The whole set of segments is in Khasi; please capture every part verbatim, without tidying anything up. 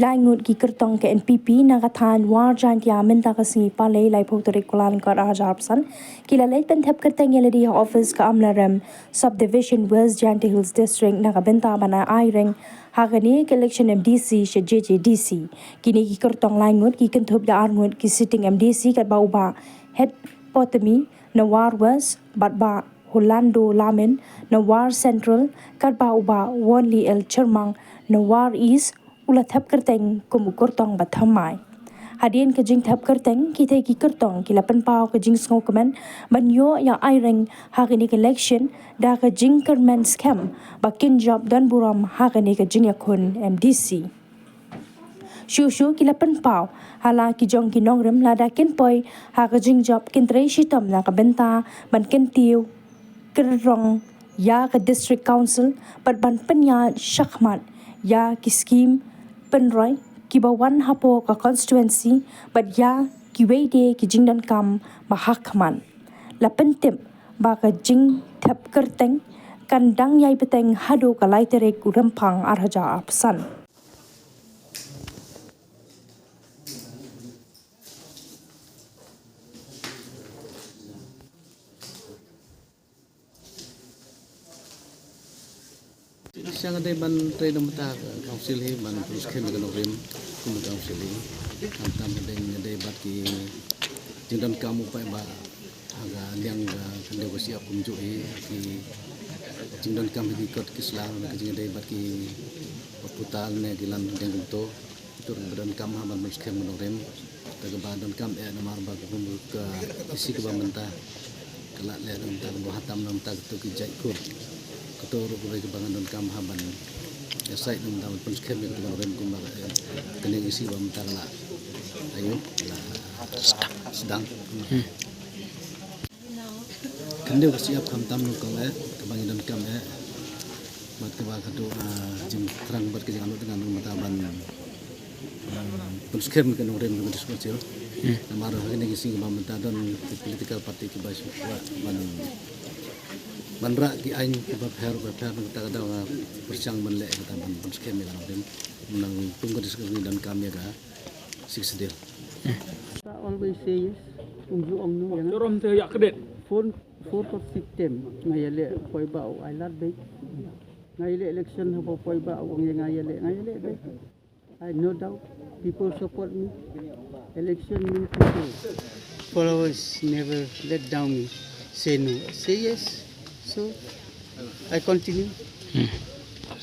Dai ngut ki kyrtong ka N P P na ka thaiñ War Jaintia mynta ka sngi Palei laiphew tarik Kyllalyngkot arhajar arphew san ki la leit ban thep kyrteng ïa lade ha office ka Amlarem Subdivision West Jaintia Hills District na ka bynta ban ai reng ha kane ka election M D C sha J J D C. Kine ki kyrtong lai ngut ki kynthup ïa ar ngut ki sitting M D C katba u Bah Hed Potemi na War West bad Bah Orlando Lamin na War Central katba u Bah Wonley L Chyrmang na War East u la thep kyrteng kum u kyrtong ba thymmai. Hadien ka jingthep kyrteng, kitei ki kyrtong ki la pynpaw ka jingsngewkmen ban ïoh ïa ai reng ha kane ka election da ka jingkyrmen skhem ba kin jop don burom ha kane ka jingïakhun M D C. Shuh shuh ki la pynpaw ha la ki jong ki nongrim lada kin poi ha ka jingjop kin trei shitom na ka bynta ban kyntiew kyrrong ïa ka District Council bad ban pynïaid shakhmat ïa ki skim pynroi kiba wan hapoh ka constituency bad ïa kiwei de ki jingdonkam ba hakhmat. La pyntip ba ka jingthep kyrteng kan dang ïai bteng haduh ka lai tarik u Rymphang arhajar arphew san. Sha nga dei ban trei na bynta ka council hi ban pynskhem ïa ka nongrim kum ka council hi. Khamtam nga dei, nga dei bad ki jingdonkam u paidbah ha ka liang ka khyndew ka shyiap kumjuh hi, ki jingdonkam ha ki kot ki sla, ki jingdei bad ki hospital ne ki lad dieng kumto. Tur ba donkam ha ban pynskhem ka nongrim. Te kaba donkam eh namar ba kum ka isi kaba mynta ka la leh na mynta kaba ha tam na mynta kato ki jait kur. Kato ruh kaba kaba nga donkam ha ban ïasaid na mynta ban pynskhem ïa ka nongrim kumba ka eh kane isi ba mynta ka la ayu ka la sdang. Khyndew ka shyiap khamtam nongkong eh kaba ngi donkam eh. Bad kaba ka dei, ah, jingthrang bad ka jinganut ngan mynta ban, ah, pynskhem ka nongrim ka District Council. Namar ha kine ki sngi ba mynta don ki political party kiba shu kwah ban, ban rah ki aiñ kiba pher ba pher, nangta ka daw nga pyrshang ban leh kata ban pynskhem ïa ka nongrim. Nang kum ka District Council ngi donkam ïa ka Sixth Schedule. I always say yes. Kumjuh ong no ïa nga. Jorom te ïa kedet. Four, four to six term nga ïaleh poi ba u ai lad beit. Nga ïaleh election haba poi ba u ong ïa nga ïaleh, nga ïaleh beit. I no doubt people support me. Election mean people. Followers never let down me. Say no. Say yes. So I continue.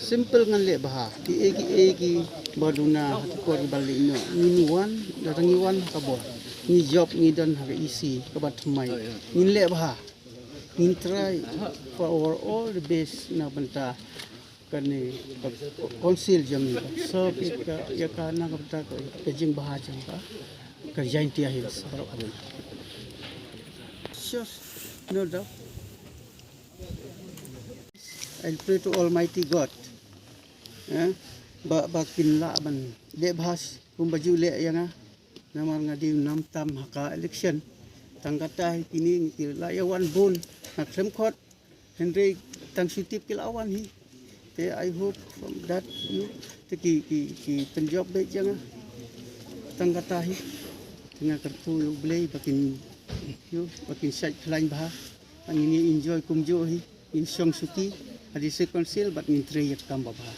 Simple ngan leh bha. Kiei kiei kiba duna ha ki por kiba leit noh. Ngin wan, da ngi wan ha ka bor. Ngi jop, ngi don ha ka isi kaba thymmai. Ngin leh bha. Ngin try for our all the best na bynta kane ka council jong ngi. So ka ïa ka na ka bynta ka jingbha jong ka, ka Jaintia Hills baroh. Sure, no doubt. I pray to Almighty God, eh, ba, ba kin lah ban leh bha kumba ju leh ïa nga. Namar nga dei u nam tam ha ka election. Tang kata hi kine ngi ki la ïa wan bun na khlem khot. Hynrei tang shu tip ki la wan hi. Te I hope from that you te ki, ki, ki pynjop beit ïa nga. Tang kata hi. Te nga kyrkhu ïa U Blei ba kin, ïa, ba kin shait khlaiñ bha. Ngin ïa enjoy kumjuh hi, ngin shong suki ha District Council bad ngin trei ïa ka kam ba bha.